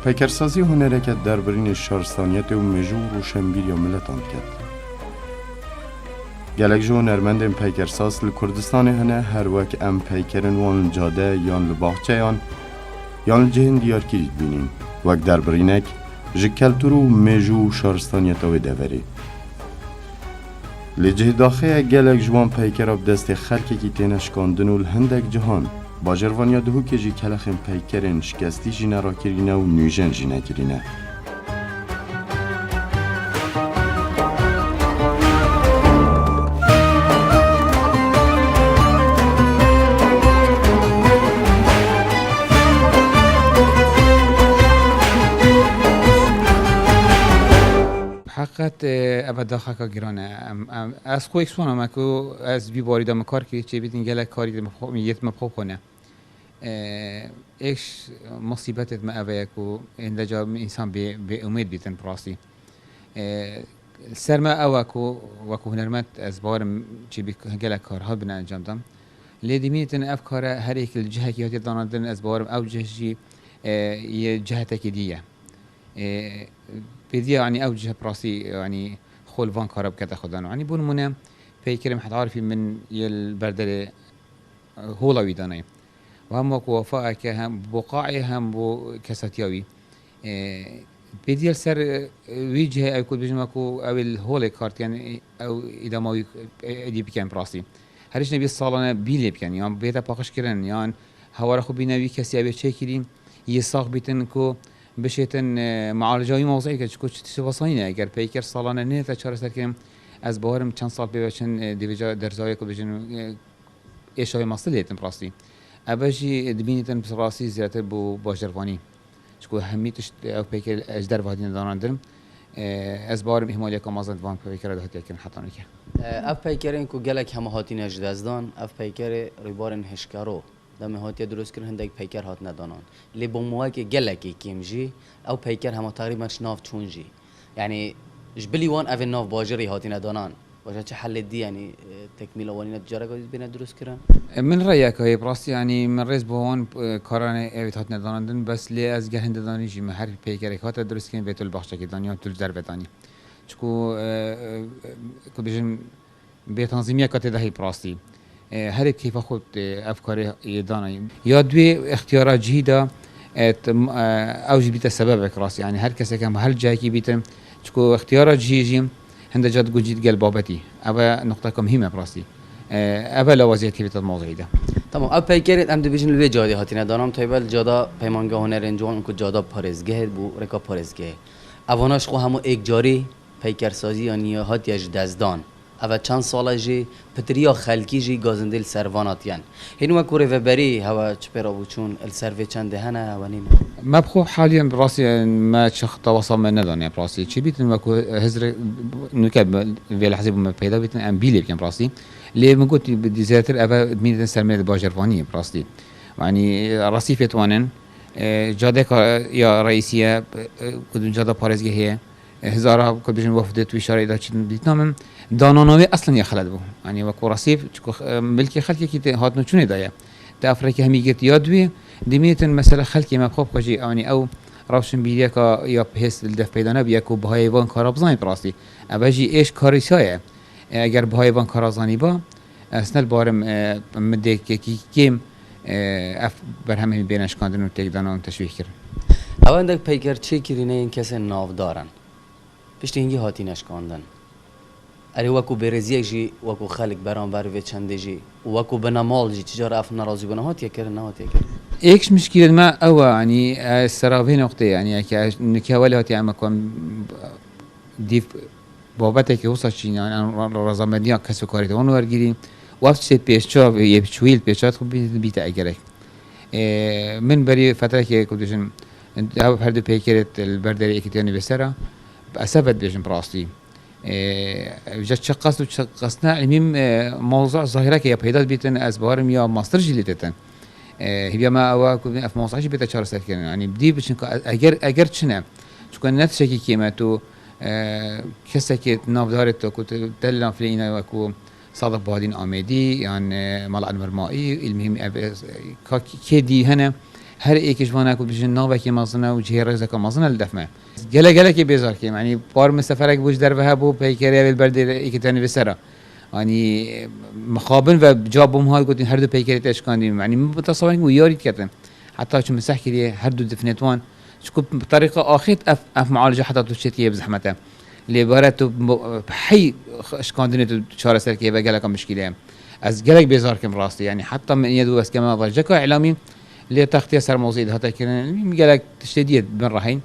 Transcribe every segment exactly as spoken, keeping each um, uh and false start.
Peykersazî hunereke derbirînê şaristaniyetê û mêjû û rûşenbîriya miletan diket. Gelek ji hunermendên peykersaz li Kurdistanê hene, her wek em peykerên wan li cade yan li baxçeyan yan li cihên diyarkirî dibînin, wek derbirînek ji keltûr û mêjû û şaristaniyeta wê deverê. Li cih daxê ye gelek ji wan peykera bi destê xelkekî têne şikandin û li hindek cihan, bajarvaniya Duhokê jî kelexên peykerên şikestî jî ne rakirîne û nûjen jî nekirîne. Heqet, e, eve daxaka giran e. Em, em, ez xwe yek swana me ku ez vî barî de min kar kirî, çêbîtin gelek karî de min xwe, yêt me xwe xwe ne. E, êk musîbetêt me eve ye ku hinde ca însan bê, bê umêd bîtin bi rastî. E, ser me ew e ku wekû hunermend ez bawerim çêbî gelek kar hat bine encam dan. Lê dimînitin ev kare her êk li cihekî hatiye danandin, ez bawerim ew cih jî, e, yê cihetekî dî ye. Ê, pêdiya, yanî, ew cih bi rastî, yanî, xwe li van kara bikete xwedan. Yanî, bo nimûne, peykerê Mihemed Arifî min yê li berderê, e, hola wî danayê. Û hem wek wefayeke hem bo qaê hem bo kesatiya wî. Ê, pêdiya li ser, e, wî cihê ew ku dibêjin wekû ew ê li holê kar dikin, ew îdama wî, e, êdî bikin bi rastî. Her hiç nebî salane bî lê bikin, yan bête paqijkirin, yan hewara xwe bîne wî kesî ew ê çêkirî, yê sax bîtin ku bişêtin, e, mealica wî mewzû ke, çiku çi tiştê vesanî ne. Eger peyker salane nehête çareserkirin, ez bawerim çend sal pê ve çin, e, dê vêca derzawê ku bêjin, e, êşa wê mastî lê dikin bi rastî. Eve jî dibînîtin bi rastî zêdetir bo bajarvanî. Çiku hemî tişt ew peyker ji derve hatine danandin. E, ez bawerim îhmaliyeka mezin di van peykera de hatiye kirin heta nûke. E, ev peykerên ku gelek hema hatine ji dest dan, ev peykerê rîbarên hişkero. Demê hatiye dirustkirin hindek peyker hatine danan. Lê bo mawekê gelekî kêm jî, ew peyker hema teqrîben ji nav çûn jî. Yanî ji bilî wan ev ê nav bajirî hatine danan. Bajar çi helê dî, yanî, e, tekmîla wanî ne careka dî bêne dirustkirin? E, min reyek heye, bi rastî, yanî min rêz bo wan, e, karanê ev ê hatine danandin, bes lê ez ger hinde danî jî min her peykerek hate dirustkirin vê tu li baxçekê danî yan tu li derve danî. Çiku, e, e, e, ku bêjin, bêtanzîmiyeka tê de heye bi rastî. E, herê keyfa xwe, e, ev karê yê dana. Ya duê îxtiyara cihî de, e, t-, m-, e, ew jî bîte sebebek rastî. Yanî her kesek em her cihekî bîtin. Çiku îxtiyara cihî jî hinde ca diguncît gel babetî. Ev e nuqteka muhîm e bi rastî. E, ev e lawaziyekê bîte di mewzûyê de. Tamam, ev peykerê em dibêjin li vê cadê hatine danan, taybet li cada Peymangeha Hunerên Ciwan ku cada parêzgehê bû, rêka parêzgehê. Evana ji xwe hemû êk carî peykersazî ya nî hatiye ji dest dan. Eve çend sal e jî pitiriya xelkî jî gazindê li ser van hatiyen. Hîn wekû rêveberî hewe çi pê re bû çûn, li ser vê çendê hene, hewe nîne? Me bi xwe haliyen bi rastî me çi tawasa me nedaniye bi rastî. Çi bîtin wekû hizrê nûke vê lehzê bû me peyda bîtin, em bî lê bikin bi rastî. Lê min got, zêdetir eve mînetin ser me di bajarvaniyê bi rastî. Yanî rastî fêt wanin, e, cadeka ya reîsî ye, e, ku di cada parêzgehê ye. E, hizara, ku bêjin wefdê tu îşareyê de çi dîtina min, danana wê eslen ya xelet bû. Yanî wekû resîf, çiku, e, milkê xelkekî tê hatin û çûnê de ye. Te ev rêkê hemî girt ya duwê, dimîtin mesela xelkê me bi xwe bi xwe jî, yanî ew rewşenbîriyeka ya hêst li def peyda nebûye ku bihayê van kara bizanî bi rastî. Ev jî êş karîsa ye. E, eger bihayê van kara zanîba, ez ne li barim, e, min dê kekî kêm, e, ev berhemê bêne şikandin û têkdanan û teşwîq kirin. Ew hindek peyker çêkirîne yên kesên navdar in. Piştî hingî hatîne şikandin. Erê, wekû bêrêziyek jî, wekû xelk beramber vê çendê jî û wekû binemal jî, çi cara ev nerazîbûna hatiye kirin, nehatiye kirin? Êk ji mişkîlên me ew e, yanî, e, sera vê noqteyê, yanî, eke nike welê hatiye em ku em dîv babetekî wisa çîn, yanî, em re-, rezamendîya kes û karê de wan wergirî û ev tiştê pêşçav, yê biçûyî li pêşat xwe bî-, bîte egerek. E, min berî fetrekê ku dijin, ew her du peykerê li ber derê êkîtiya nivîsera, bi esef ve dibêjin bi rastî. E, ja çi qas û çi qas ne, em hîn, e, mewzû zahireke ya peyda dibîtin, ez bawerim ya mastir jî lê têtin. E, hêviya me ew e ku ev mewzû jî bête çareserkirin. Yanî dî biçin ku eger, eger çi ne. Çunku ne tiştekî kêm e tu, e, kesekê navdarê tu ku tu dellan filê îna wekû Sadiq Bahadîn Amêdî yan, e, Mala Enwer Maî, îl muhîm ev, e, ka kê dî hene, Her êk ji vana ku bijin navekî mezin e û cihê rêzeke mezin e li def me. Gelek gelekî bêzar kêm. Yanî par min seferek bû ji derve hebû, peykerê ev ê li ber dê êkê tenê vê sera. Yanî mixabin ve cab bûm hat gotin her du peykerê te şikandî. Yanî min bi tesawen ku yarî diketin. Heta çi min seh kiriye her du difnêt wan. Çiku bi terîqa axîr ev, ev mualice heta tu çêtiye bi zehmet e. Lê bare tu bo-, hey şikandinê tu çareser kê ve geleka mişkîle ye. Ez gelek bêzar kim rastî. Yanî heta min niye du ez keme va jeka îlamî lê textiye ser mozî dihate kirin. Min gelek tiştê diye bin rahîn.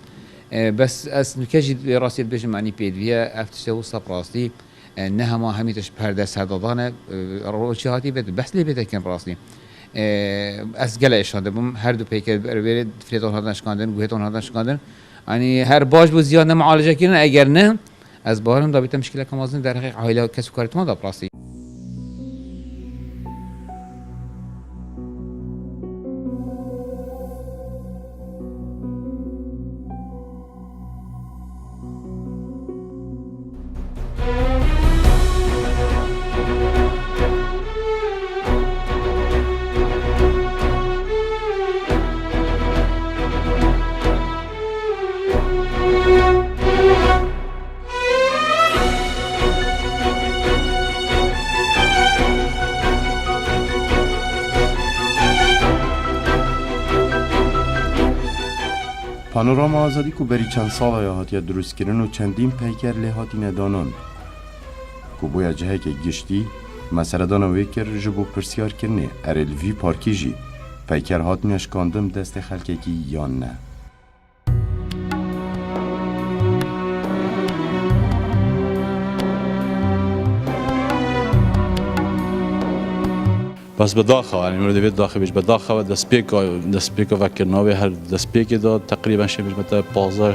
E, bes ez nuke jî rastî dibêjim, yanî pêdiviye ev tişte wisa bi rastî. E, ne hema hemî tişt perde serdadan e, e, roçî hatî bêt, behs lê bête kin rastî. E, ez gele êşande bûm, her du peyker bi ervêrê difrêton hatin şikandin, guhêton hatin şikandin. Yanî her baş bû ziyan ne mualice kirin, eger ne, ez bawerim da bîte mişkileke mezin derheqê aîle kes û karê tuma da bi rastî. Panorama Azadî ku berî çend sala ya hatiye dirustkirin û çendîn peyker lê hatîne danan, ku bûye cihekê giştî, me seredana wê kir ji bo pirsiyarkirinê erê li vî parkî jî peyker hatine şikandin bi destê xelkekî yan ne. Bes bi daxa, yanî, min divê daxê bêj, bi daxa ve destpêka, destpêka vekirina wê her destpêkê de teqrîben şê bêj me te pazdeh,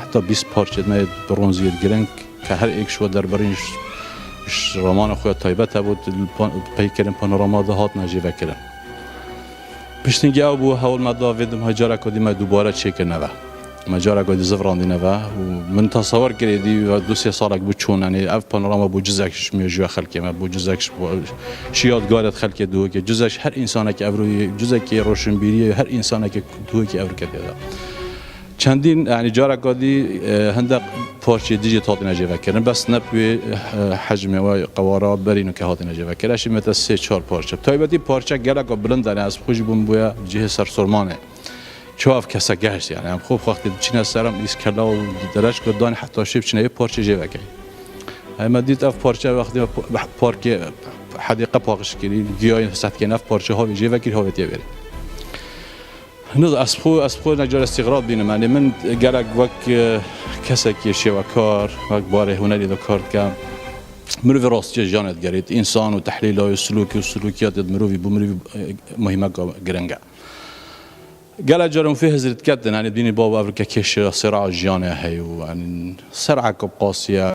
heta bîst parçê me bronziyê giring, ke her êk şiwe derbirîn ji, ji ramana xwe ya taybet hebû, li pan-, peykerên panorama de hatine jê vekirin. Piştî ew bû, hewl me da vê dimha careka dî me dubare çêkirine ve. Me careka dî ziv randîne ve û min tesewir kirê dî ve du sê salek bû çûn, yanî ev panorama bû cizek ji mêjûya xelkê me, bû cizek ji, ji yadgarê xelkê Duhokê, cizek ji her însanekî evrûyê, cizekî roşinbîriyê her însanekî Duhokê evrûke tê de. Çendîn, yanî careka dî, e, hindek parçeyê dijî hatine jêvekirin, bes ne bi wê, e, hecmê wê qewara berî nuke hatine jêvekirin. Eşî me te sê çar parçe. Taybetî parçe geleka bilind e, ez xwe jî bûm bûye cihê sersormanê. Çav kese gehişt, yanî em xwe wextê diçîne ser em îskela û dereçka danî heta şê biçine yê parçe jêvekey. Em me dît ev parçe wextê me pa-, parkê hedîqe paqij kirî, giyayên setkên ev parçe havê jêvekirî havê tê verî. Niz ez xwe, ez xwe ne cara îstîxrab bînim. Yanî min gelek wek, e, kesekî şêwekar, wek barê hunerî de kar dikem. Mirovê rastiyê jiyanê digerît. Însan û tehlîla wê, sulûkê û sulûkiyatê di mirovî bo mirovî, e, muhîmeka giring e. Gelek caran fê hizir diketin, yanî dibînî bavo ev rike kêşe sera jiyanê heye û, yanî sereke qasî ye.